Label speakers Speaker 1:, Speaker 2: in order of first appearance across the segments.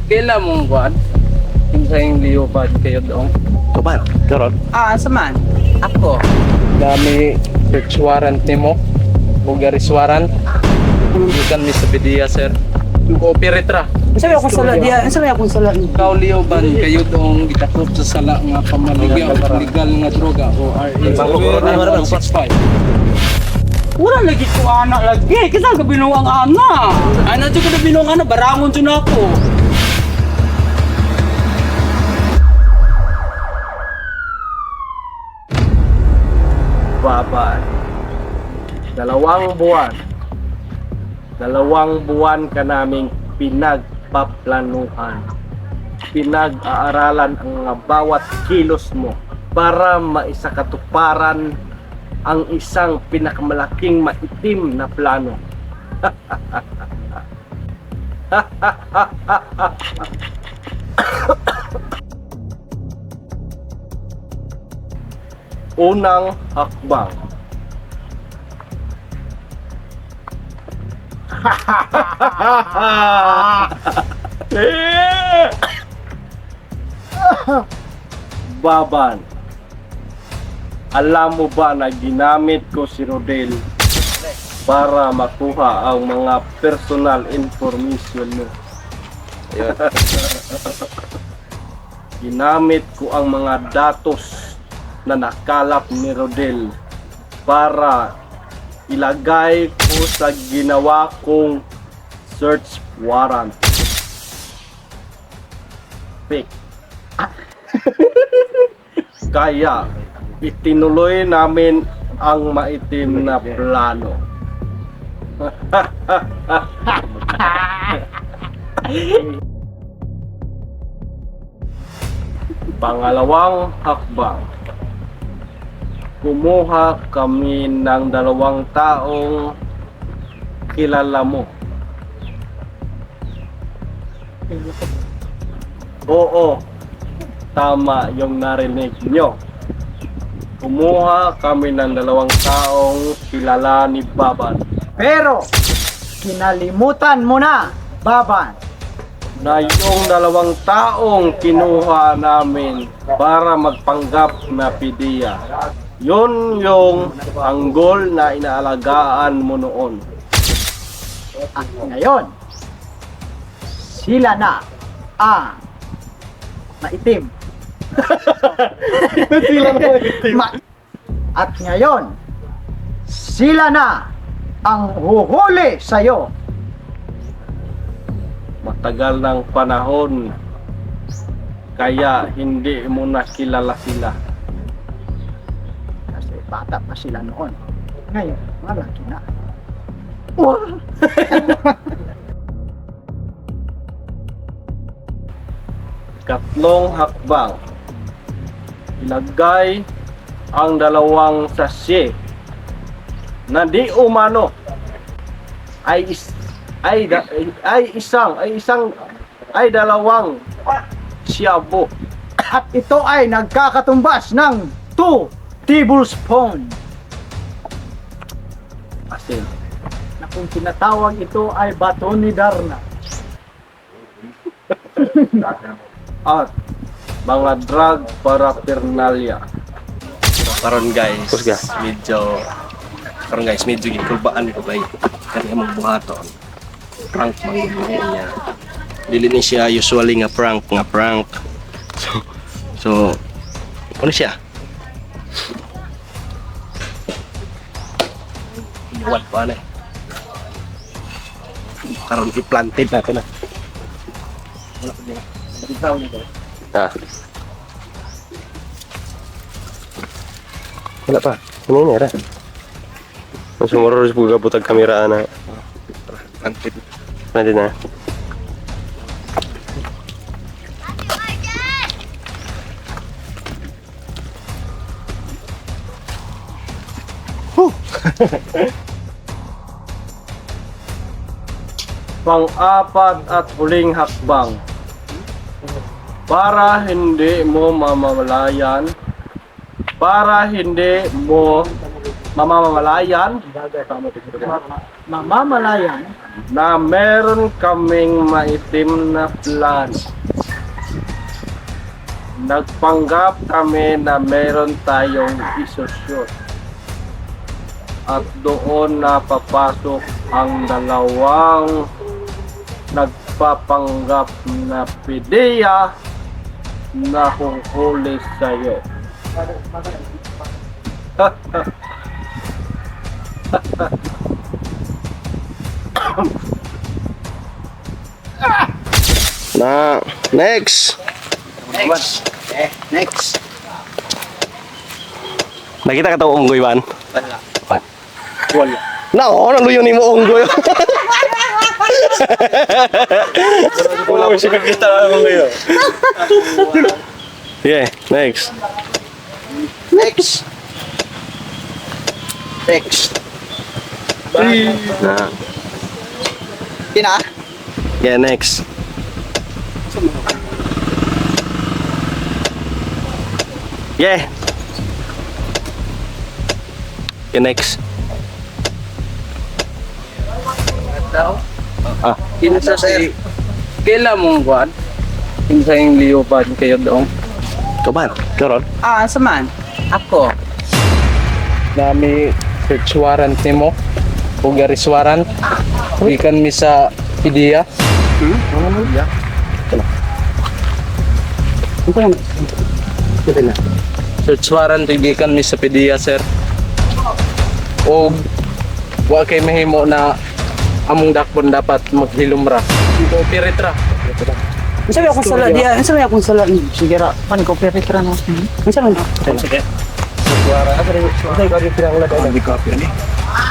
Speaker 1: Kaila mong kuan? Kinsa yung liupan kayo doon?
Speaker 2: Kaban, karon.
Speaker 3: Ah, asa man? Ako.
Speaker 1: Dami search warrant nimo. Ug arrest warrant. Gikan mi sa PDEA, sir. Cooperate ra.
Speaker 3: Unsa may akong sala diya? Unsa may akong sala?
Speaker 1: Ikaw, Leoban, kayo doong gidakop sa sala nga pamaligya o legal nga droga o RA 9165.
Speaker 3: Wala lagi ko anak lagi. Kasi ka binuang ana. Ana jud ko na binuang ana, barangon jud na ako.
Speaker 4: Baba. 2 buwan. 2 buwan ka naming pinagpaplanuhan. Pinag-aaralan ang mga bawat kilos mo para maisakatuparan ang isang pinakamalaking maitim na plano. Unang hakbang. Baban, alam mo ba na ginamit ko si Rodel para makuha ang mga personal information mo? Ginamit ko ang mga datos na nakalap ni Rodel para ilagay ko sa ginawa kong search warrant. Fake. Kaya itinuloy namin ang maitim na plano. Pangalawang hakbang. Kumuha kami ng dalawang taong kilala mo. Oo, tama yung narinig nyo. Kumuha kami ng dalawang taong kilala ni Baban
Speaker 5: Pero, kinalimutan mo na, Baban.
Speaker 4: na yung dalawang taong kinuha namin para magpanggap na pidiya. Yun yung anggol na inaalagaan mo noon.
Speaker 5: At ngayon, sila na ang maitim.
Speaker 4: Sila na maitim.
Speaker 5: At ngayon, sila na ang huhuli sa'yo.
Speaker 4: Matagal ng panahon, kaya hindi mo na kilala sila.
Speaker 5: Kasi bata pa sila noon. Ngayon, malaki na. Wah!
Speaker 4: Katlong hakbang. Ilagay ang dalawang sachet na di umano ay is, ay da, ay isang ay isang ay dalawang siyabo.
Speaker 5: At ito ay nagkakatumbas ng 2 tablespoon
Speaker 4: Asin.
Speaker 5: na kung tinatawag ito ay bato ni Darna.
Speaker 4: At mga drug paraphernalia.
Speaker 2: Karon guys,
Speaker 6: Kusga.
Speaker 2: medyo karon guys, medyo gikulbaan ko kay kani among buhaton. Prank man gud ni niya. Dili ni siya usually nga prank nga prank. So ano siya? Iwan pa na eh. Karon i-planted natin ah.
Speaker 6: Ah. Wala pa. Ano yun, era? Ang sumuror sa pagkabutag kamera na.
Speaker 2: Planted.
Speaker 6: Pwede na.
Speaker 4: Pang-apat at huling hakbang. Para hindi mo mamamalayan, para hindi mo Mamamalayan
Speaker 5: Mamamalayan
Speaker 4: na meron kaming maitim na plan. Nagpanggap kami na meron tayong isushoot. At doon na papasok ang dalawang nagpapanggap na pideya na huhuli sa'yo.
Speaker 2: Na, next.
Speaker 3: Next. Eh, next.
Speaker 2: Nakita ka to unggoy ban?
Speaker 3: Wala.
Speaker 2: Wala. Na, oh, naluyo ni mo unggoy. Wala ko siya kakita ng unggoy. Yeah, next.
Speaker 3: Next. Next.
Speaker 2: Na.
Speaker 3: Kina?
Speaker 2: Yeah, next. Yeah. Yeah, next.
Speaker 1: Daw.
Speaker 2: Ah.
Speaker 1: Kinsa si Kaila mong kuan? Kinsa yung liuban kayo doong?
Speaker 2: Kaban, karon.
Speaker 3: Ah, asa man? Ako.
Speaker 1: Nami search warrant nimo ug arrest warrant. Gikan mi sa PDEA. Search warrant gikan mi sa PDEA, sir. Og wa kay mahimo na among dakbon dapat maghilom ra. Cooperate ra.
Speaker 3: Unsa may akong sala diya? Unsa may akong sala?
Speaker 5: Sige ra, pan cooperate ra no.
Speaker 3: Unsa man?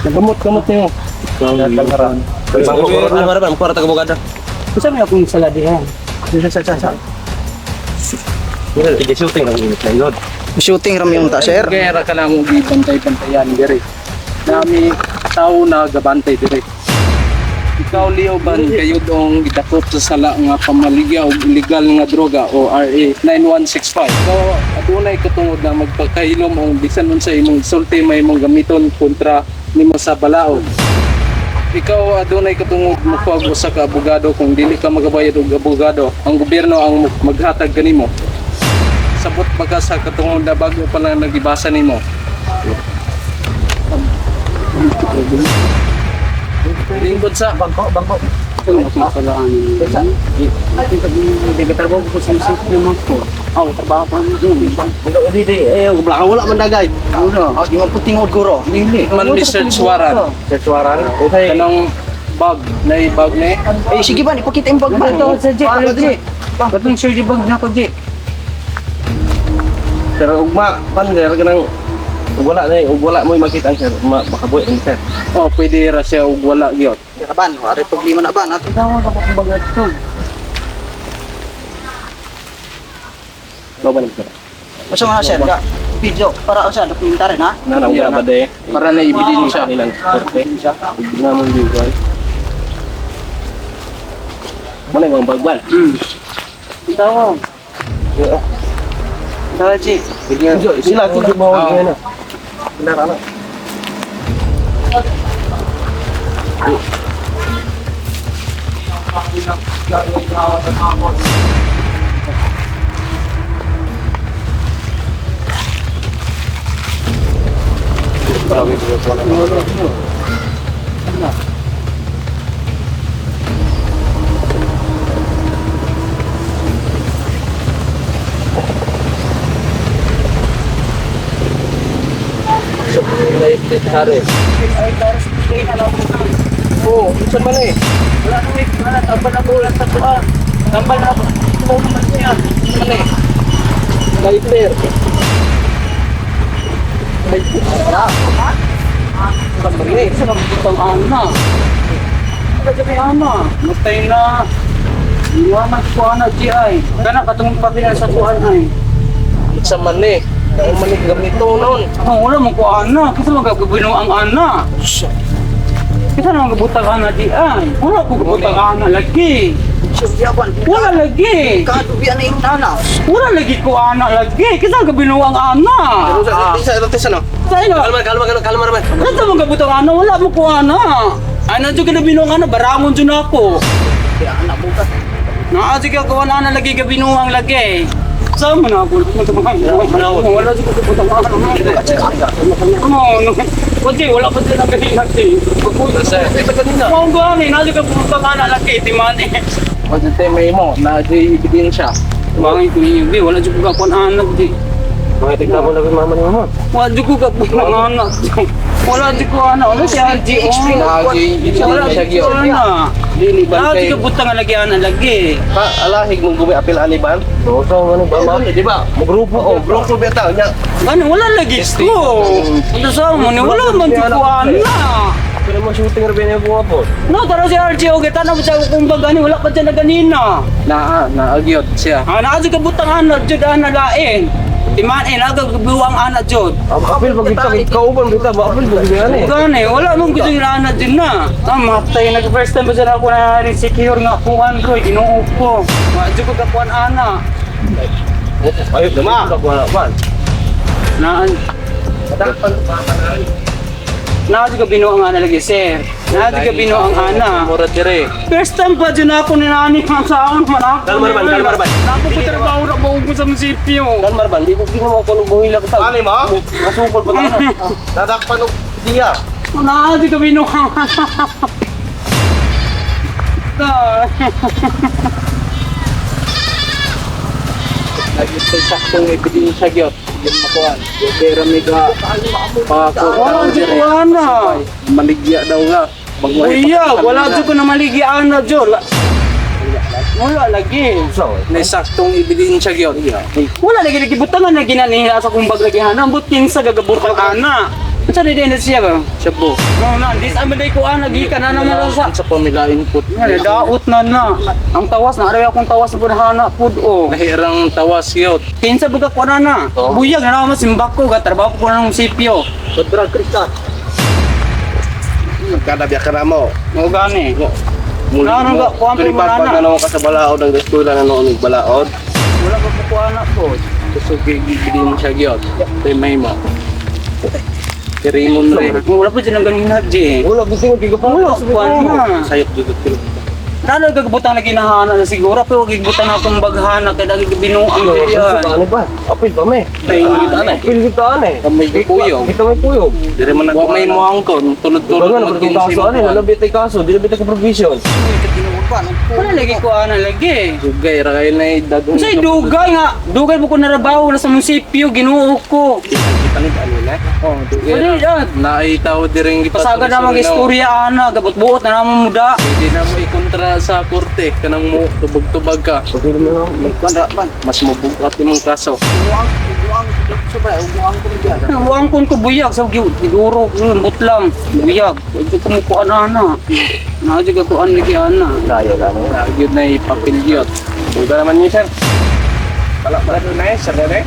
Speaker 1: Gamot-gamot nimo.
Speaker 3: Unsa may akong sala diha?
Speaker 5: Sa.
Speaker 6: Shooting lang init lang yun.
Speaker 7: Shooting ram yung ta, sir.
Speaker 1: Kaya ra ka lang gibantay-bantayan dire. Nami tao na gabantay dire. Ikaw Leo ban kayo dong gidakop sa sala nga pamaligya og illegal nga droga o RA 9165. Ikaw adunay katungod na magpakahilom og bisan unsa imong sulti may imong gamiton kontra nimo sa balaod. Ikaw adunay katungod mokuha usa ka abogado kung dili ka magabayad og abogado, ang gobyerno ang maghatag kanimo. Sabot ba ka sa katungod na bago pa lang nagibasa nimo? Lingkod sa
Speaker 5: Bangko, bangko.
Speaker 3: Unsa akong sala ani? Hindi ka trabaho ko sa isip naman ko. Oh, trabaho pa mo dun.
Speaker 2: Di eh wala man dagay.
Speaker 3: Wala.
Speaker 7: Oh, di man puting og guro.
Speaker 3: Dili.
Speaker 1: man may search warrant.
Speaker 6: Search warrant. Okay.
Speaker 1: Kanang bag na bag ni
Speaker 7: Eh, sige ba, ipakita yung bag ba?
Speaker 3: Ito sa J, J. Katong sir bag na ko J.
Speaker 2: Pero ugma pan sir kanang ug wala na ug wala mo makita ang sir, makabuhi ang sir.
Speaker 1: Oh, pwede ra siya og wala gyud.
Speaker 7: Tira ban, wala problema na ba? Nato.
Speaker 3: Tawa na akong bag ato.
Speaker 2: Mao ba ni sir?
Speaker 7: Unsa man sir, ga video para sa dokumentary na.
Speaker 2: Na na wala ba de?
Speaker 1: Para na ebidensya.
Speaker 2: Ilang korte. Ug na mo di ko. Mana yung bagban?
Speaker 3: Tawa. Tawa J.
Speaker 2: Sila sila mo na. Sila na.
Speaker 1: Oh, unsa man eh?
Speaker 3: Wala na may wala tambal na ko sa tuwa. Tambal na ako. Tuwa naman siya.
Speaker 1: Unsa man eh? Lighter.
Speaker 3: Sa mga ana. Ana, matay na. Iwaman ko ana GI. Kana katong papel sa tuan ay.
Speaker 1: Unsa man eh? Ang man eh gamito noon.
Speaker 3: Oh, wala mo ko ana. Kasi magagabino ang ana. Kasi na magabutang ana di ay. Wala ko gabutang ana lagi. Wala lagi.
Speaker 7: Kadubian na yung nana.
Speaker 3: Wala lagi ko ana lagi. Kasi gabino ang ana.
Speaker 2: Sa sa sa no.
Speaker 3: Sa'yo.
Speaker 2: Kalma, kalma, kalma, kalma naman.
Speaker 3: Ano mo gabutang ana? Wala mo ko ana. Ana jud ka binuang ana, barangon jud ako. Naa jud ka kuan ana lagi ka binuang lagi. Sa mo na ako? Wala jud ko gabutang ana. Ano? Kasi wala pa sila ganina eh. Mao gani, naa jud ka butang ana lagi ti man eh.
Speaker 1: O dito may mo, na di ebidensya.
Speaker 3: Bangay ko ninyo, be. Wala jud ko kuan ana di.
Speaker 6: Mga tigla mo na mama ni mama.
Speaker 3: Wala jud ko gabutang ana. Wala jud ko ana. Wala si RG.
Speaker 1: Na di
Speaker 3: Wala
Speaker 1: ebidensya
Speaker 3: jud ko
Speaker 1: gyud.
Speaker 3: ana.
Speaker 2: Dili ba
Speaker 3: Naa
Speaker 2: kay
Speaker 3: jud ka butang lagi ana lagi.
Speaker 2: Pa, alahig mong gumi apil ani ban?
Speaker 6: Oo, sa mga ba?
Speaker 2: Mama, di ba?
Speaker 6: Magrupo.
Speaker 2: Oo, grupo beta nya.
Speaker 3: Ano, wala lagi ko. Ano sa mo ni wala man jud ko ana.
Speaker 6: Pero mo shooting ra ba niya po?
Speaker 3: No, tara si RJ og tanaw sa akong bagani wala pa dyan na ganina.
Speaker 1: Naa, naagyod siya.
Speaker 3: Ah, naa jud ka butang ana jud ana lain. Timan eh naga buwang ana jud.
Speaker 6: Ang apil pag kita kauban kita, apil pag kita eh.
Speaker 3: Gani, wala mong gusto yung ana jud na. Ah, matay nag first time ba dyan ako na secure nga kuan ko, Ginoo ko. Wa jud ko kakuan ana.
Speaker 6: Ay, luma. Wala man.
Speaker 3: Naan Naa jud ka binuang ana lagi, sir. Naa jud ka binuang ana.
Speaker 1: Mura dire.
Speaker 3: First time pa dyan ako ni Nani ang sa akon man ako.
Speaker 2: Kalma naman, kalma naman.
Speaker 3: Napo ko trabaho na buong ko sa munisipyo.
Speaker 2: Kalma ban, di ko ginawa ko nung buhila ka.
Speaker 4: Ani mo?
Speaker 2: Masukol pa ta.
Speaker 4: Nadakpan og diya.
Speaker 3: Naa di kami no.
Speaker 1: Lagi sa saktong ebidensya gyud. Yung makuan. Pero may ga
Speaker 3: Wala jud ko ana.
Speaker 1: Maligya daw nga. Bagwahi
Speaker 3: Uya, wala jud ko na maligi ana jud. Wala lagi.
Speaker 1: Na saktong ebidensya gyud.
Speaker 3: Wala lagi lagi butangan na ginanihila sa kumbag lagi hana. Ambot kinsa gagabutang ana. Unsa di din siya ba?
Speaker 1: Shabu.
Speaker 3: No na, dis aman day ko ana gikan na naman sa
Speaker 1: Sa pamila input.
Speaker 3: Nga, daot na na. Ang tawas na, aray akong tawas na hana pud o.
Speaker 1: Nahirang tawas gyud.
Speaker 3: Kinsa buga ko na na. Buyag na naman simbak ko, gatrabaho ko na ng sipyo.
Speaker 4: Sobra Krista. Kada biya ka na mo.
Speaker 3: Mo gani.
Speaker 2: Muli
Speaker 3: Wala nang
Speaker 2: mo.
Speaker 3: kuwan po
Speaker 2: Tulipad
Speaker 3: mo
Speaker 2: pag
Speaker 3: na.
Speaker 2: ano ka sa balaod ang eskwela na noon og balaod.
Speaker 3: Wala pa ko ana po.
Speaker 1: Kusog ebidensya gyud. Tay may mo. Kirimon re.
Speaker 3: Wala pa dyan ang ganina, G.
Speaker 6: Wala gusto mo gigapan.
Speaker 3: Wala ko na.
Speaker 1: Sayop jud kilo.
Speaker 3: Nalo gagabutang lagi nahana na siguro pero gigbutan akong baghana kay lagi binuang yan.
Speaker 6: Ano ba? Apil ba me?
Speaker 1: Tay
Speaker 6: Apil kita ane.
Speaker 1: May kuyog.
Speaker 6: Kita may kuyog.
Speaker 1: Dire man wa may mo angkon tulod-tulod
Speaker 6: Tulad tulod
Speaker 1: magkinsi
Speaker 6: kaso ano, wala bitay kaso, di na bitay ka provision.
Speaker 3: Wala lagi ko ana lagi.
Speaker 1: Dugay ra kayo na dagong.
Speaker 3: Unsay dugay nga, dugay mo ko narabaho na sa munisipyo, Ginoo ko.
Speaker 1: Oh, dugay.
Speaker 3: Wala yan.
Speaker 1: Naay tao direng
Speaker 3: Pasaga na mag istorya ana, gabot-buot na naman muda.
Speaker 1: Hindi na mo ikontra sa korte kanang mo tubag-tubag ka. Mas mabugat imong kaso.
Speaker 3: Buang kon ko buyag sa giduro, lambot lang, buyag. Ito kumukuan ana. Naa jud ako an lagi ana.
Speaker 6: Layo na mo.
Speaker 1: Gyud na ipapil gyud.
Speaker 2: Buta naman niyo, sir. Wala pala doon na eh, sir dere.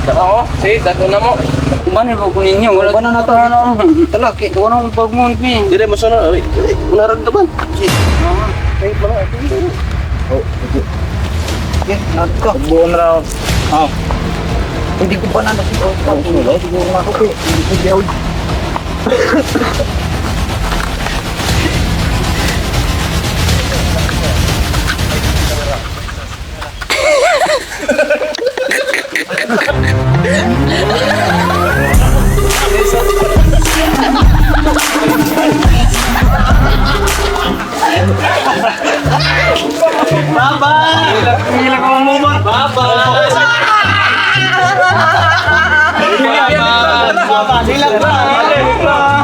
Speaker 1: Oo, si dato na mo.
Speaker 3: Kumanin ba ko ninyo? Wala na na to na. Talaki, wala akong pagmon mi.
Speaker 2: Dire mo sunod, oy. Unarag ka ba?
Speaker 1: Buon ra.
Speaker 3: Oh.
Speaker 5: Hindi ko pa na nasiguro. Siguro na ako eh. Hindi ko biyawd.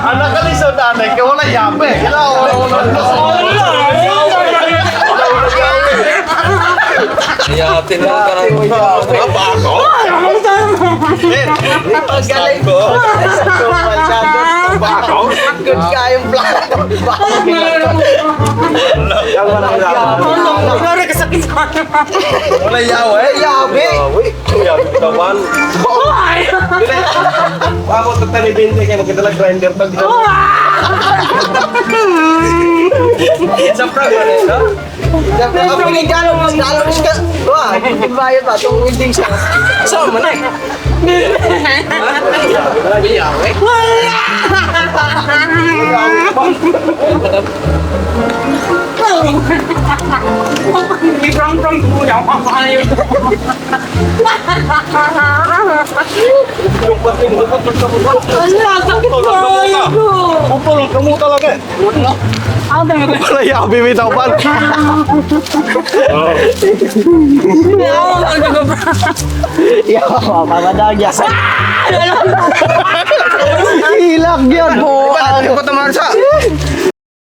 Speaker 4: Anak ka ni sa danay kay wala yabe. Wala wala wala.
Speaker 1: Ya tinawag ka
Speaker 7: Galing ko. Good kayong vlog.
Speaker 3: Wala kasakit sa
Speaker 4: Wala yawe.
Speaker 7: Yabe.
Speaker 2: Kuya, bitawan. Dire. Ako tatani 20 kay magkadala grinder pag. Sa prank man eh, no?
Speaker 7: Ako ni Galo, Galo ka. Wah, bayad ba tong welding siya.
Speaker 2: Sa man eh.
Speaker 3: Gi-prank-prank ko yan. Ayaw. Ala, sakit kayo ko.
Speaker 4: Upol, kamu talaga.
Speaker 3: Ang dami ko.
Speaker 4: Wala yabi bitaw pan.
Speaker 3: Ang dami ko.
Speaker 7: Yo, pamadagya. Hilak gyud po.
Speaker 2: Ko taman sa.